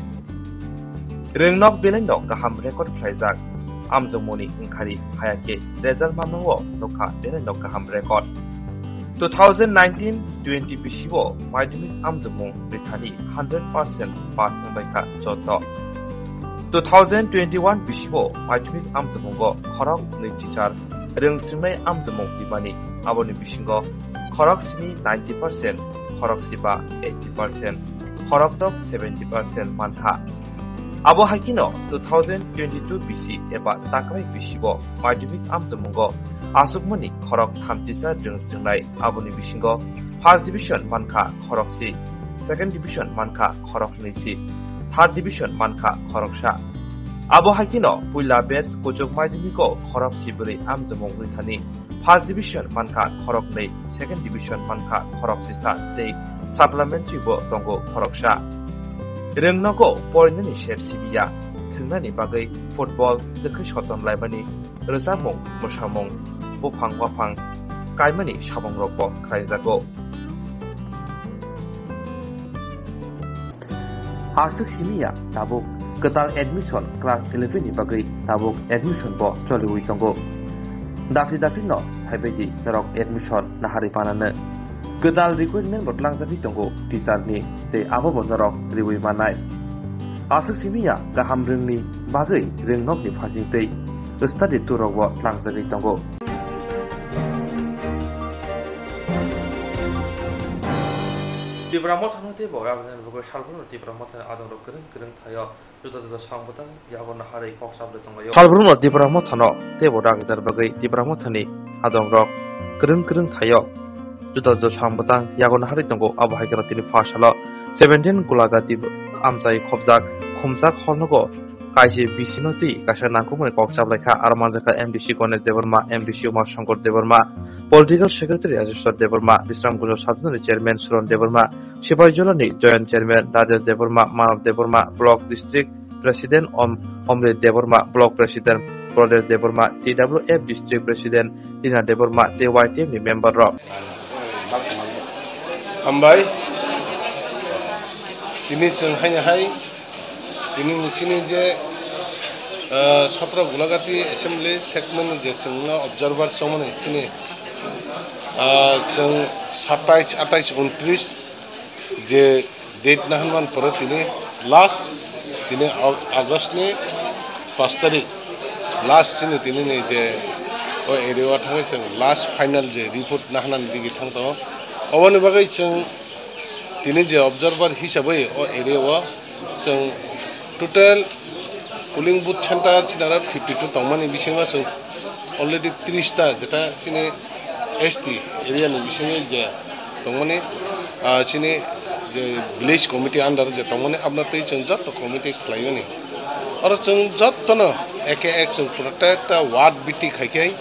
Rwngnok belaino kaham record khlaijak. Amjokmungni wngkhari haya khe result mamnao nokha belaino kaham record. Two thousand nineteen twenty bisio madhyamik amjokmung rithani hundred percent pass wngbaikha joto. Two thousand twenty-one bisio madhyamik amjokmungo khorok nwi chichar rwng swrwngnai amjokmung rwmani, aboni bisingo khorok sini ninety percent, khorok siba eighty percent, khorok tok seventy percent mankha. Abo hai kheno two thousand twenty-two bisi eba takrai bisibo madhyamik amjokmungo achukmani khorok thamchisa rwng swrwngnai, aboni bisingo first division mankha khorok si, second division mankha khorok nwi si, third division mankha khoroksa. Abo hai kheno puila batch kuchuk madhyamiko khorok si bwrwi amjokmung rwthani first division mankha khoroknwi, second division mankha khoroksisa tei supplementary bo tongo khoroksa. Rwngnogo porinani sep sibiya, thwngnani bagwi football, twkhwi soton laimani, rwchapmung, mwsamung, buphang waphang kaimani sabongrokbo khlaijago. Aswk simi ya tabuk kwtal admission class eleven ni bagwi tabuk admission bo choliwi tongo. Dakti dakti no phaibai di norok admission naharwi panano. Kwtal requirement bo tlangjagwi tongo teacher ni tei abo bo norok riwi mannai. Aswk simi ya kaham rwngni bagwi rwngnokni phasing tei study tour rok bo tlangjagwi tongo. Tipra Mothano teibo rang rinani bagwi salbrumno Tipra Mothani adongrok kwrwng kwrwng thaio juda juda samung bwtang yago naharwi kok chaplai tonglaio. Salbrumno Tipra Mothano teibo rang rinani bagwi Tipra Mothani adongrok kwrwng kwrwng thaio juda juda samung bwtang yago naharwi tongo. Abo hai kheno tini pha salo seventeen Gulagati amchai khopjak khumjak horogo kaisa bisino twi kaisa nangkukmani kok chaplaikha. Aro manjakha M D C Ganesh Debbarma, M D C Uma Shankar Debbarma, Political Secretary Rajeshwar Debbarma, Bisramganj Sub Zonal Chairman Suran Debbarma, Sipaijolani Joint Chairman Rajesh Debbarma, Manav Debbarma, Block District President Om-, Omrit Debbarma, Block President Pradesh Debbarma, T W F District President Rina Debbarma tei Y T F ni member rok. Hambai. Tini chwng haino hai, tini ni chini je, ah, sotro Gulagati Assembly segment ni je chwngno observer chongmani chini, ah, chwng satais, atais, untris je date naharman pore tini last, tini Au-, August ni pash tarik last chini tini ni je o area o thangwi chwng last final je report naharnani digi thang tongo. Oboni bagwi chwng tini je observer hisabwi o area o chwng total polling booth center chini aro fifty two tongmani bisingo chwng already tris ta jeta chini S T area ni bisingo je tongmani, ah, chini je village committee under je tongmani abna twi chwng jotto committee khlaimani. Oro chwng jottono eke ek chwng protekta ward biti khai khai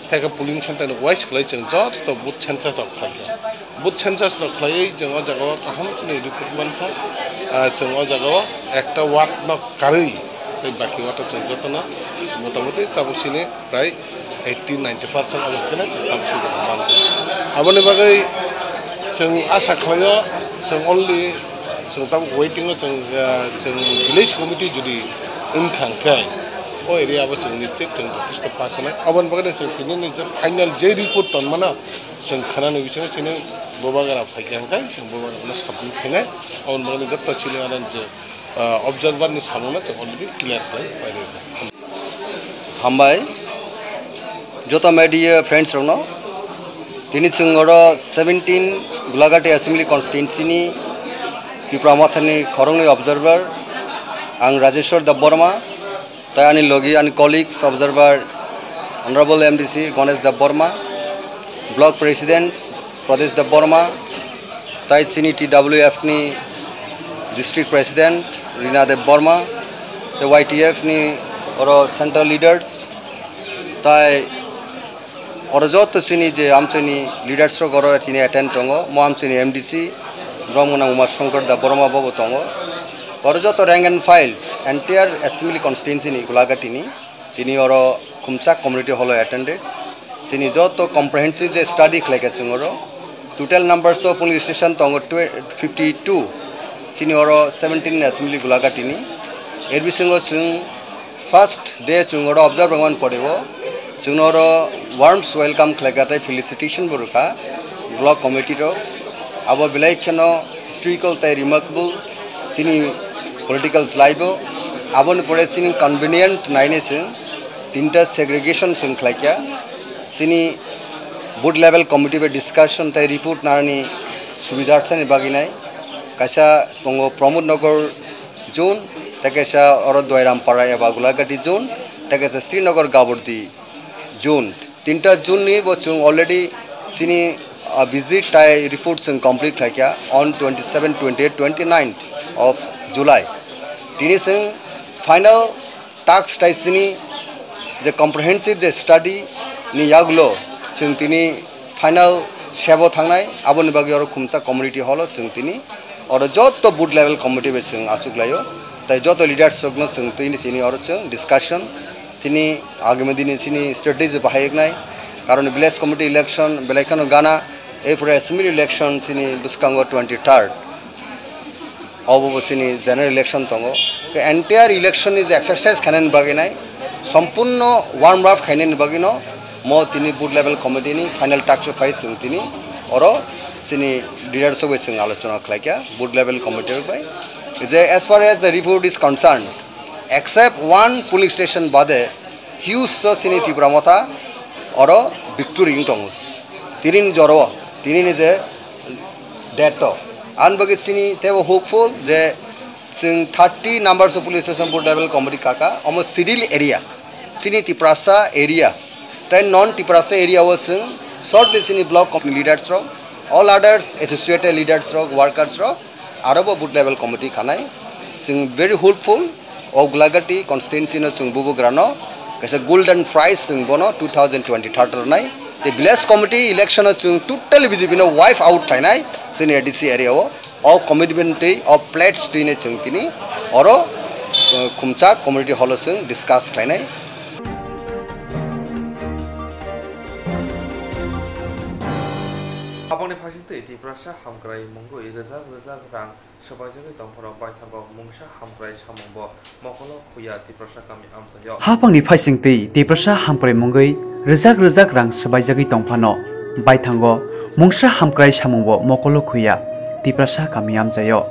theke polling center ni wise khlai chwng jotto booth census rok khlai kha. Booth census rok khlaiwi chwng o jaga o kaham chini report mankha, ah, chwng o jaga o ekta ward no karwi tei baki ward o chwng jotono motamoti tabuk chini prai eighty ninety percent abo khe na chwng tabuk sujak mankha. Aboni bagwi chwng asa khlaio, chwng only chwng tabuk waiting o chwng, ah, chwng village committee jodi wngkha hwnkhe o area bo chwng nischit chwng jotheshto pass wngnai. Aboni bagwi chwng tini ni je final je report tonmano chwng khwnani bisingo chini bubagra phaikha hwnkhe chwng bubagrano submit khainai. Aboni bagwi jotto chini ano je, ah, observer ni samungno chwng already clear khlai pairikha. Hambai joto media friends rokno. Tini chwng oro seventeen Gulagati Assembly Constituency ni Tipra Mothani khoroknwi observer ang Rajeshwar Debbarma, tai ani logi ani colleagues observer Honorable M D C Ganesh Debbarma, Block President Pradesh Debbarma, tai chini T W F ni District President Rina Debbarma, tai Y T F ni oro central leaders, tai oro joto chini je amchaini leaders rok oro tini attend tongo, mo amchaini M D C, Brahmana Uma Shankar Debbarma bobo tongo. Oro joto rank and files, entire assembly constituency ni Gulagati ni, tini oro khumchak community hall o attended. Chini joto comprehensive je study khlaikha chwng oro. Total numbers of polling station tongo twe-, fifty two. Chini oro seventeen assembly Gulagati ni. Er bisingo chwng first day chwng oro observe wngmani pore o chwngno oro warms welcome khlaikha tei felicitation bo rwkha block committee rok. Abo belai kheno historical tei remarkable chini political life o. Aboni pore chini convenient nainai chwng tinta segregation chwng khlaikha. Chini booth level committee bai discussion tei report narani subidharthani bagwi nai. Kaisa tongo Pramod Nagar zone, tei kaisa oro Doiram Para eba Gulagati zone, tei kaisa Srinagar Gabordi zone. Tinta zone ni bo chwng already chini, ah, visit tai report chwng complete khlaikha on twenty seven, twenty eight, twenty nine of July. Tini chwng final task tai chini je comprehensive je study ni yagulo chwng tini final sebo thangnai, aboni bagwi oro khumchak community hall o chwng tini oro joto booth level committee bai chwng achuk laio, tai joto leaders rokno chwng tini, tini oro chwng discussion tini agami dini chini strategy bahai wngnai, karon village committee election belai kheno gana, erpore assembly election chini bwskango twenty third. Obo bo chini general election tongo. Ke entire election ni je exercise khainani bagwi nai, sompurno warm up khainani bagwi no mo tini booth level committee ni final task o phai chwng tini oro chini leaders rok bai chwng alochona khlaikha booth level committee rok bai. Je as far as the report is concerned, except one polling station bade huge so chini Tipra Motha oro victory wng tongo. Tini ni joro, tini ni je date o Ang bagwi chini teibo hopeful je chwng thirty numbers of police station booth level committee kaka, omo schedule area, chini Tiprasa area, tei non Tiprasa area o chwng shortly chini block committee leaders rok, all others associated leaders rok, workers rok, aro bo booth level committee khanai. Chwng very hopeful, o Gulagati constituency no chwng bubugrano kaisa golden prize chwng bono two thousand twenty-third rwnai. Tei village committee election o chwng totally B J P no wipe out khlainai chini A D C area o. O commitment tei o pledge twi no chwng tini oro, uh, Khumchak community hall o chwng discuss khlainai. Aboni phaising twi Tiprasa hamkrai mungwi rwjak rwjak rang swbaijagwi tongphano baithango mungsa hamkrai samungbo mokolo khuya Tiprasa kami amchaio. Haphangni phaising twi Tiprasa hamkrai mungwi rwjak rwjak rang swbaijagwi tongphano baithango mungsa hamkrai samungbo mokolo khuya Tiprasa kami amchaio.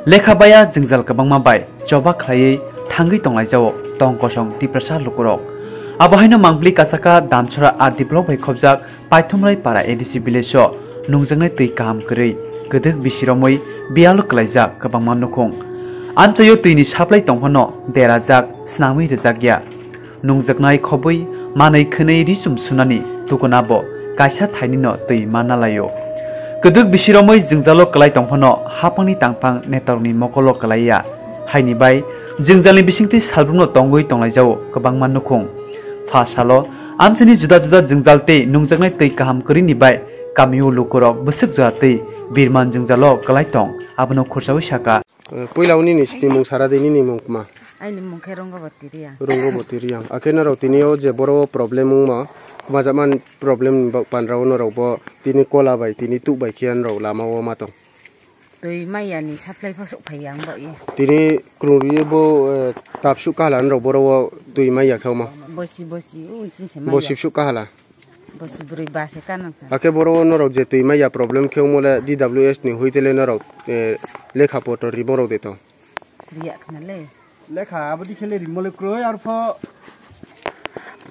Lekha baya jwngjal kwbangma bai choba khlaiwi thangwi tonglaijao tong kosong Tiprasa lukurok. Abo haino mangpli kasaka Damsora R D block bai khobjak Paithumrai para A D C village o nungjaknai twi kaham kwrwi kwdwk bisiromwi biyalo kwlaijak kwbangma nukhung. Amchaio twini supply tongphano derajak, snamwi rwjakya. Nungjaknai khobwi manwi khwnwi ri chum sunani tukuna bo kaisa thainino twi manna laio. Kwdwk bisiromwi jwngjalo kwlai tongphano haphangni tangphang netarokni mokolo kwlaiya. Haini bai jwngjalni bisingtwi salbrumno tongwi tonglaijao kwbangma nukhung. Pha salo amchaini juda juda jwngjal tei nungjaknai twi kaham kwrwini bai kamio lukurok bwswk jora twi birman jwngjalo kwlai tong, abono khursawi saka. Eh, puila o nini snimung sara di, nini mung kma? Aini mung khe Rungoboti Riyang. Rungoboti Riyang. Akhe norok tini o je boro o problem wngma, kmajakma problem ni ba-, pandra o norok bo tini kola bai, tini tuk bai khe norok lama o ma tong. Twi maya ni supply pho sok phai yang bo i. Tini kwrwng rwi bo, eh, tap suk kahala norok boro o twi maya khe ma? Bosi, bosi, o chini se maya. Bosi suk kahala? Bosi brwi ba se kanang kha. Akhe boro o norok je twi maya problem khe wngmo le D W S ni hui tele norok, eh, lekha poto rimo rok de tong? Riya khna le. Lekha abodi khe le rimo le kroi, arpho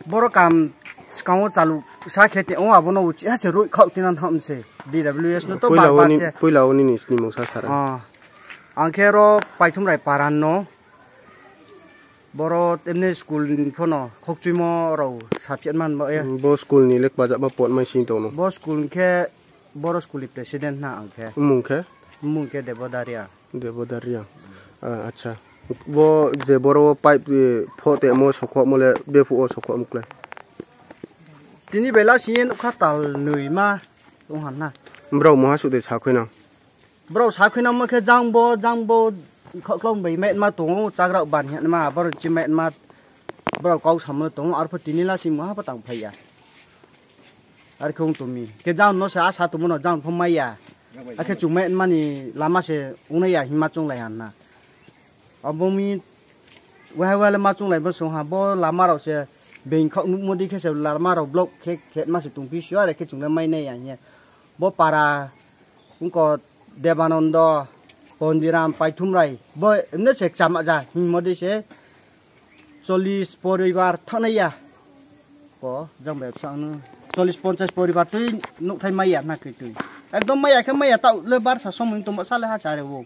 boro kam swkango chalu sa khe te o abono uchi ha se roi khok tinan ham se D W S no to puila bar bar oni, se. Puila oni ni snimung sa sara. Ah. Ang khe ro Paithumrai paran no. Boro temne school ni phono khokchuimo rao saphiat man ba, eh. Bo school ni le kwbajak ma pot mai sing tongno. Bo school ni khe, boro school ni president na ang khe. Mung khe? Mung khe Debo Daria. Debo Daria. Ah, acha. Bo je boro o pipe, eh, pho te mo sokho mo le bephu o sokho mo kle. Tini bela sini nukha tal nui ma tong han na. Bro mo ha su de sa khoi na. Borok sakhuina mo khe jang bo, jang bo, kho-, khoklam bai met ma tongo, chagra ban hwnma, borok chi met ma, borok kok samo tongo, arpho tini la simo ha patang phaiya. Ar khe wng tumi. Khe jang no se a sa tumo no jang pho maiya. Akhe chung met mani lama se wngnaiya hima chunglai han na. Abo mi wahai wahai le ma chunglai bo song ha, bo lama rok se beng khok nukmo di khe se lama rok block khe khe ma se tong phi sio, are khe chung le mai nai ya hwnye. Bo para wngkha Debanondo, Pondiram, Paithumrai, bo emne se chama ja, hwnmodi se chollish poribar thanaya. Ko, jang bai bwsang no chollish ponchash poribar twi nukthai maya na khe twi. Ekdom maya khe maya ta le barsa somoi tongma sale ha chare bo.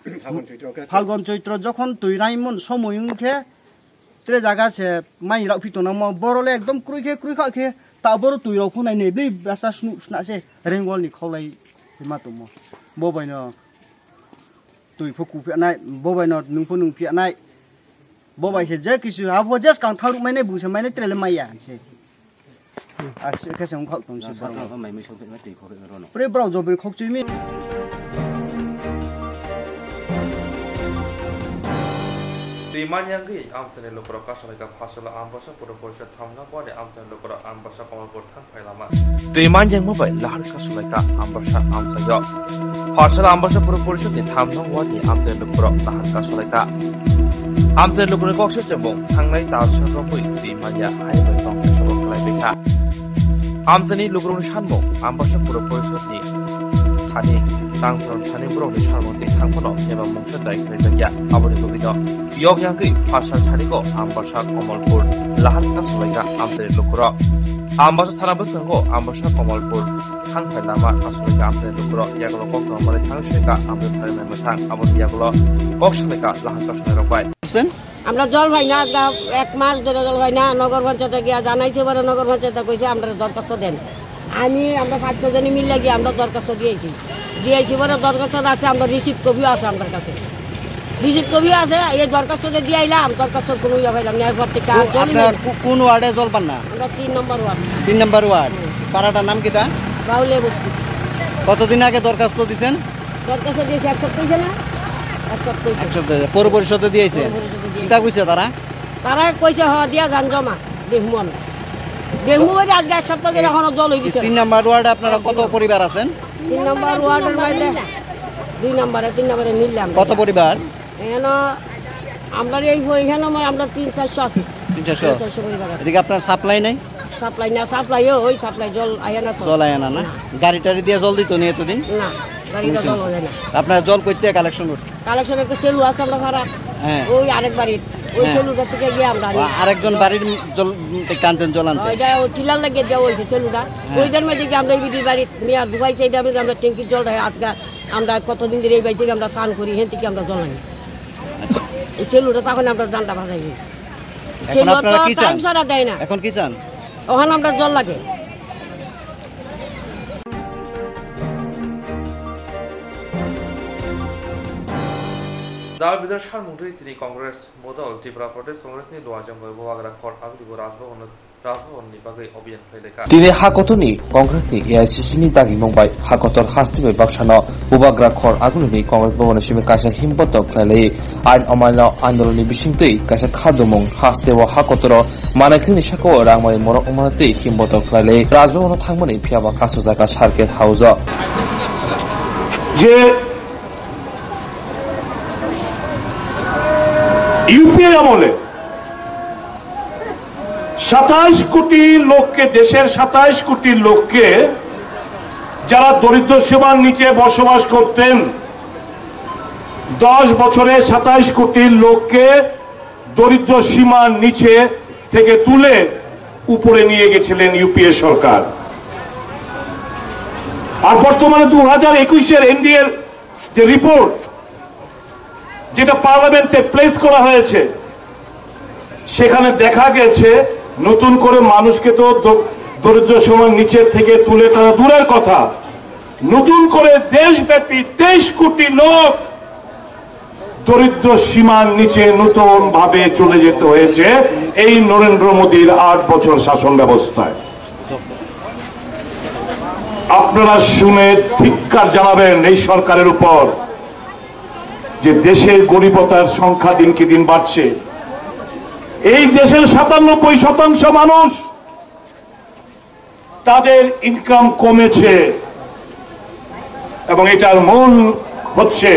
Phalgon Chaitro khe. Phalgon Chaitro jokhon twi raimon somoi wng khe, Tre jaga se mai rok phi tongna mo, boro le ekdom kroi khe, kroi kha khe, ta boro twi rok phunai nei, bli basa snu sna se rengwal ni khaulai ma tongmo. Bo bai no twi pho ku phi nai, bo bai no nung pho nung phi nai. Bo bai se je kisu ha pho je skang thang ruk mai nai, bu se mai nai, tre le mai ya se. Aksi khe se wngkhok tong se. Sakno pha mai mui song phima twi khok phima rono. Pre brao jobri khok chimi. Twi man yangwi amsani lukurok kasolaika Pharsala Ambasa Pura Porishad thamna bwani amsani lukurok Ambasa Kamalpur thang phai lama. Twi man yangma bai lahar kasolaika Ambasa amsayo. Pharsala Ambasa Pura Porishad ni thamna ward ni amsani lukurok lahar kasolaika. Amsani lukurok kokse chemung thangnai tarsa rokwi twi man ya hai bai tong khe sobo khlai bai kha. Amchaini lukurokni sanmung Ambasa Pura Porishadni thani tangphorong thani borokni salmung tei thangphano eba mungsa chai khlaijakya. Aboni bagwino yok yangwi Pharsal thanigo Ambasa Kamalpur lahar kasolaika amchaini lukurok. Ambasa thana bwskango Ambasa Kamalpur thangthai lama aswk khe amtwini lukurok yagulo kok tongmani thang sika amtwi thari nai mwthang aboni yagulo kok sanai ka laham kasonai rok bai. Percent? আমরা জল পাই না, আজকে এক মাস ধরে জল পাই না। নগর পঞ্চায়েতে গিয়া জানাইছে, এবারে নগর পঞ্চায়েতে কইছে আমরা দরখাস্ত দেন। আমি, আমরা পাঁচ ছয় জনে মিলে গিয়ে আমরা দরখাস্ত দিয়েছি। দিয়েছি পরে দরখাস্ত আছে, আমরা রিসিভ কপিও আছে আমার কাছে। রিসিভ কপিও আছে, এই দরখাস্ত যে দিয়ে আইলাম, দরখাস্তর কোনো ইয়ে পাইলাম না। এরপর থেকে আর কো-, জলই আপনারা নেই। কো-, কোন ওয়ার্ডে জল পান না? আমরা তিন নম্বর ওয়ার্ড। তিন নম্বর ওয়ার্ড। হুম। পাড়াটার নাম কিতা? বাউলিয়া বস্তি। কতদিন আগে দরখাস্ত দিছেন? দরখাস্ত দিয়েছে এক সপ্তাহ হয়েছে না? এক সপ্তাহ হয়েছে। এক সপ্তাহ হয়েছে। পৌর পরিষদে দিয়েছে? পৌর পরিষদে দিয়েছে। কিতা কইছে তারা? তারা কইছে, "হ, দিয়া যান জমা।" দেখমু আমরা। দেখমু ওই যে আজকে এক সপ্তাহ ধরে এখনো জল হয়ে গেছে। তিন নম্বর ওয়ার্ডে আপনারা কত পরিবার আছেন? তিন নম্বর ওয়ার্ডের মধ্যে দুই নম্বরে, তিন নম্বরে মিললে আমরা। কত পরিবার? এখানে আমরা এই, এখানে আমরা তিন চারশো আছি। তিন চারশো? তিন চারশো পরিবার আছে। এদিকে আপনার সাপ্লাই নাই? সাপ্লাই না, সাপ্লাইও ওই সাপ্লাই জল আহে না তো। জল আহে না, না? না। গাড়ি টাড়ি দিয়ে জল দিত নি এতদিন? না, গাড়ি দিয়ে জল ওঠে না। আপনারা জল কই থেকে কালেকশন করতে? কালেকশন একটা সেলু আছে আমরা ভাড়া। হ্যাঁ। ওই আরেক বাড়ির। ওই হ্যাঁ। সেলুটা থেকে গিয়ে আমরা আনি। আ-, আরেকজন বাড়ির জল, উম, থেকে আনতেন জল আনতে? ওইটা ওই টিলার লাগিয়ে দেওয়া হয়েছে সেলুটা। হ্যাঁ। ওইটার মধ্যে গিয়ে আমরা ইবিডি বাড়ির মেয়ার ঢুকাইছে, এটা মধ্যে আমরা ট্যাঙ্কির জলটা আজকে আমরা কতদিন ধরে এই বাড়ি থেকে আমরা স্নান করি, হেন থেকে আমরা জল আনি। আচ্ছা। এই সেলুটা তখন আমরা জানটা বাজাই। এখন সেলু আপনারা তো কি চান? টাইম ছাড়া দেয় না। এখন কি চান? ওখানে আমরা জল লাগে। Dal bidal sar mungtwi tini Congress bodol Tripura Pradesh Congress ni Luajang bai Bubagra khor agribo Rajbhavan, Rajbhavan ni bagwi obiyan khlai lai kha. Tini ha kotor ni Congress ni A I C C ni dagimung bai ha kotor hasti bai baksano Bubagra khor agulini Congress Bhavan ni simi kaisa himbotok khlai lai. Ain amaino andolon ni bisingtwi kaisa khadumung haste o ha kotoro manai khini saka o rangmani morok wngmani twi himbotok khlai lai. Rajbhavan o thangmani phiyaba kaso jaga circuit house o. যে ইউপিএ আমলে সাতাইশ কোটি লোককে, দেশের সাতাইশ কোটি লোককে, যারা দরিদ্র সীমার নিচে বসবাস করতেন, দশ বছরে সাতাইশ কোটি লোককে দরিদ্র সীমার নিচে থেকে তুলে উপরে নিয়ে গেছিলেন ইউপিএ সরকার। আর বর্তমানে দু হাজার একুশের এনডিএর যে রিপোর্ট, যেটা পার্লামেন্টে প্লেস করা হয়েছে, সেখানে দেখা গেছে নতুন করে মানুষকে তো দ-, দরিদ্র সীমার নিচে থেকে তুলে টানা দূরের কথা, নতুন করে দেশব্যাপী তেইশ কোটি লোক দরিদ্র সীমার নিচে নতুন ভাবে চলে যেতে হয়েছে এই নরেন্দ্র মোদীর আট বছর শাসন ব্যবস্থায়। আপনারা শুনে ধিক্কার জানাবেন এই সরকারের উপর, যে দেশের গরিবতার সংখ্যা দিনকে দিন বাড়ছে। এই দেশের সাতানব্বই শতাংশ মানুষ, তাদের ইনকাম কমেছে, এবং এটার মূল হচ্ছে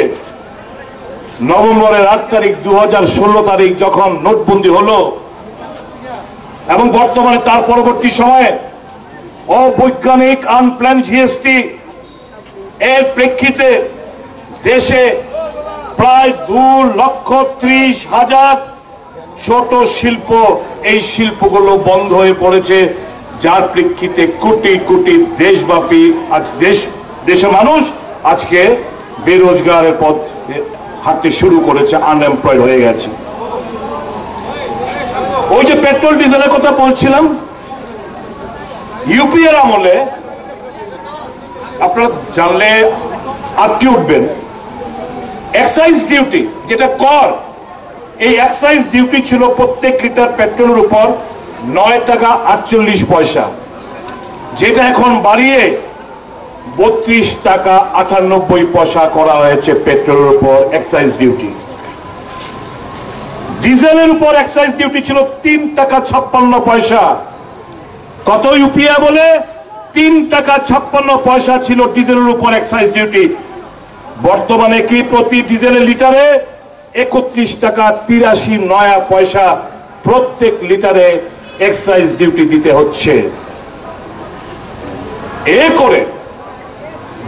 নভেম্বরের আট তারিখ, দু হাজার ষোলো তারিখ যখন নোটবন্দি হলো, এবং বর্তমানে তার পরবর্তী সময়ে অবৈজ্ঞানিক আনপ্ল্যান জিএসটি এর প্রেক্ষিতে দেশে প্রায় দু লক্ষ ত্রিশ হাজার ছোট শিল্প, এই শিল্পগুলো বন্ধ হয়ে পড়েছে, যার প্রেক্ষিতে কোটি কোটি দেশব্যাপী আজ দেশ, দেশের মানুষ আজকে বেরোজগারের পথে হাঁটতে শুরু করেছে, আনএমপ্লয়েড হয়ে গেছে। ওই যে পেট্রোল ডিজেলের কথা বলছিলাম, ইউপিএর আমলে আপনারা জানলে আটকে উঠবেন, এক্সাইজ ডিউটি, যেটা কর, এই এক্সাইজ ডিউটি ছিল প্রত্যেক লিটার পেট্রোলের উপর নয় টাকা আটচল্লিশ পয়সা, যেটা এখন বাড়িয়ে বত্রিশ টাকা আটানব্বই পয়সা করা হয়েছে পেট্রোলের উপর এক্সাইজ ডিউটি। ডিজেলের উপর এক্সাইজ ডিউটি ছিল তিন টাকা ছাপ্পান্ন পয়সা। কত ইউপিএ বলে? তিন টাকা ছাপ্পান্ন পয়সা ছিল ডিজেলের উপর এক্সাইজ ডিউটি। বর্তমানে কি প্রতি ডিজেলের লিটারে একত্রিশ টাকা তিরাশি নয়া পয়সা প্রত্যেক লিটারে এক্সাইজ ডিউটি দিতে হচ্ছে। এ করে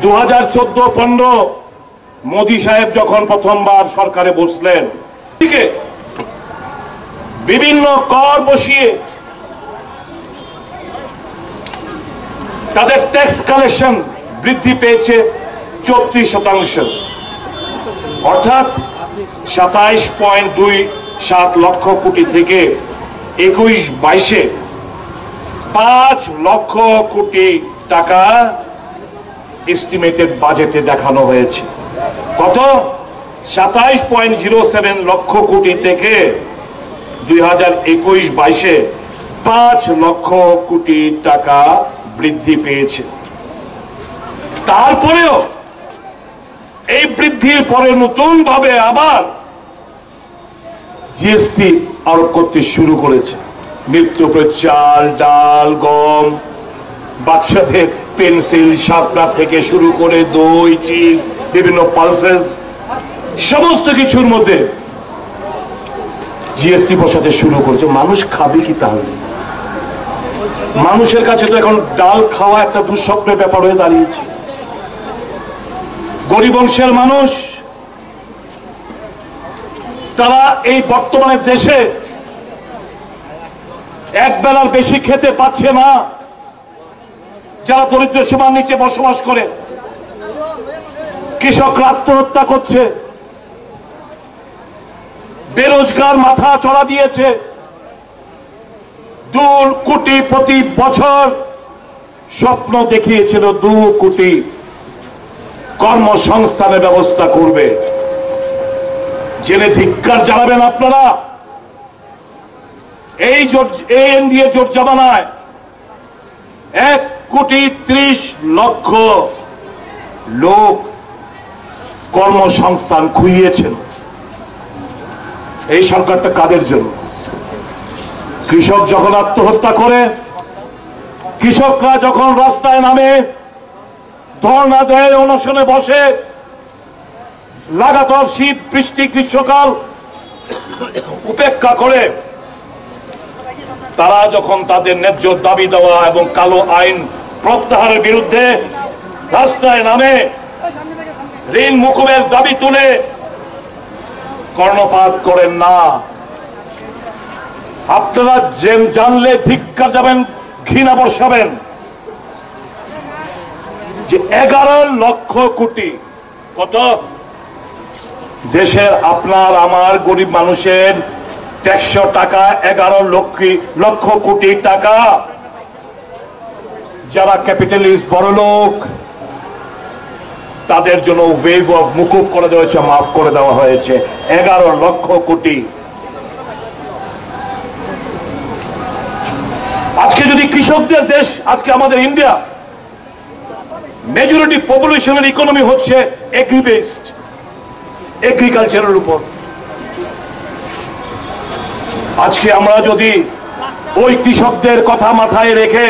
দু হাজার চোদ্দ পনেরো মোদি সাহেব যখন প্রথমবার সরকারে বসলেন, দিকে বিভিন্ন কর বসিয়ে তাদের ট্যাক্স কালেকশন বৃদ্ধি পেয়েছে চৌত্রিশ শতাংশ, অর্থাৎ সাতাইশ পয়েন্ট দুই সাত লক্ষ কোটি থেকে একুশ বাইশে পাঁচ লক্ষ কোটি টাকা এস্টিমেটেড বাজেটে দেখানো হয়েছে। কত? সাতাইশ পয়েন্ট জিরো সেভেন লক্ষ কোটি থেকে দুই হাজার একুশ বাইশে পাঁচ লক্ষ কোটি টাকা বৃদ্ধি পেয়েছে। তারপরেও এই বৃদ্ধির পরে নতুনভাবে আবার জিএসটি আরোপ করতে শুরু করেছে। নিত্য প্রয়োজনীয় চাল, ডাল, গম, বাচ্চাদের পেন্সিল, শার্পনার থেকে শুরু করে দই, চিজ, বিভিন্ন পালসেস, সমস্ত কিছুর মধ্যে জিএসটি বসাতে শুরু করেছে। মানুষ খাবে কি তাহলে? মানুষের কাছে তো এখন ডাল খাওয়া একটা দুঃস্বপ্নের ব্যাপার হয়ে দাঁড়িয়েছে। গরিব অংশের মানুষ, তারা এই বর্তমানে দেশে এক বেলার বেশি খেতে পাচ্ছে না। যারা দরিদ্র সীমার নিচে বসবাস করে, কৃষকরা আত্মহত্যা করছে, বেরোজগার মাথা চড়া দিয়েছে। দু কোটি প্রতি বছর স্বপ্ন দেখিয়েছিল, দু কোটি কর্মসংস্থানের ব্যবস্থা করবে। জেনে ধিক্কার জানাবেন আপনারা। এই জোট, এই এনডিএ জোট জমানায় এক কোটি ত্রিশ লক্ষ লোক কর্মসংস্থান খুইয়েছেন। এই সরকারটা কাদের জন্য? কৃষক যখন আত্মহত্যা করে, কৃষকরা যখন রাস্তায় নামে, ধর্ণা দেয়, অনশনে বসে, লাগাতার শীত, বৃষ্টি, গ্রীষ্মকাল উপেক্ষা করে তারা যখন তাদের ন্যায্য দাবি দেওয়া এবং কালো আইন প্রত্যাহারের বিরুদ্ধে রাস্তায় নামে, ঋণ মুকুবের দাবি তুলে কর্ণপাত করেন না। আপনারা যে জানলে ধিক্কার যাবেন, ঘৃণা বর্ষাবেন যে এগারো লক্ষ কোটি, কত? দেশের আপনার আমার গরিব মানুষের ট্যাক্সের টাকা, এগারো লক্ষ, লক্ষ কোটি টাকা। যারা ক্যাপিটালিস্ট, বড়লোক, তাদের জন্য ওয়েভ অফ মুকুব করে দেওয়া হয়েছে, মাফ করে দেওয়া হয়েছে এগারো লক্ষ কোটি। আজকে যদি কৃষকদের দেশ, আজকে আমাদের ইন্ডিয়া, মেজরিটি পপুলেশনের ইকোনমি হচ্ছে এগ্রি বেসড, এগ্রিকালচারের উপর। আজকে আমরা যদি ওই কৃষকদের কথা মাথায় রেখে,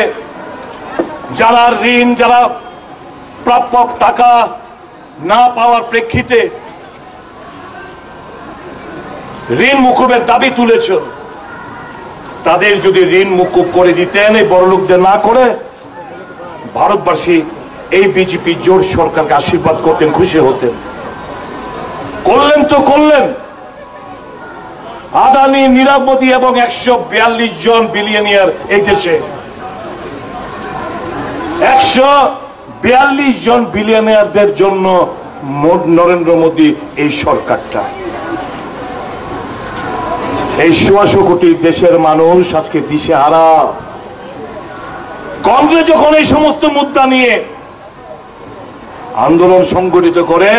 যারা ঋণ, যারা প্রাপ্য টাকা না পাওয়ার প্রেক্ষিতে ঋণ মুকুবের দাবি তুলেছ, তাদের যদি ঋণ মুকুব করে দিতেন এই বড়লোকদের না করে, ভারতবাসী এই বিজেপি জোট সরকারকে আশীর্বাদ করতেন, খুশি হতেন। করলেন তো করলেন। আদানি, নীরব মোদী এবং একশো বিয়াল্লিশ জন বিলিয়নিয়ার এই দেশে, একশো বিয়াল্লিশ জন বিলিয়নিয়ারদের জন্য মো-, নরেন্দ্র মোদী এই সরকারটা। এই সোয়াশো কোটি দেশের মানুষ আজকে দিশেহারা। কংগ্রেস যখন এই সমস্ত মুদ্রা নিয়ে আন্দোলন সংগঠিত করে,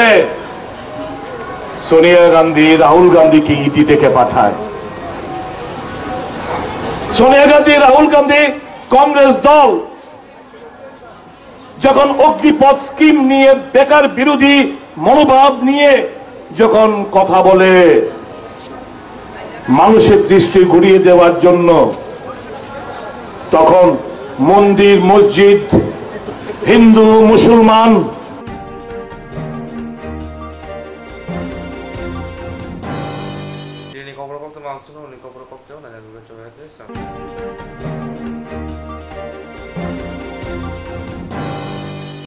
সোনিয়া গান্ধী, রাহুল গান্ধীকে ইডি ডেকে পাঠায়। সোনিয়া গান্ধী, রাহুল গান্ধী, কংগ্রেস দল যখন অগ্নিপথ স্কিম নিয়ে, বেকার বিরোধী মনোভাব নিয়ে যখন কথা বলে, মানুষের দৃষ্টি ঘুরিয়ে দেওয়ার জন্য, তখন মন্দির, মসজিদ, হিন্দু, মুসলমান, Ini kopro kopto maksudnya, ini kopro kopto, nanya dulu coba aja.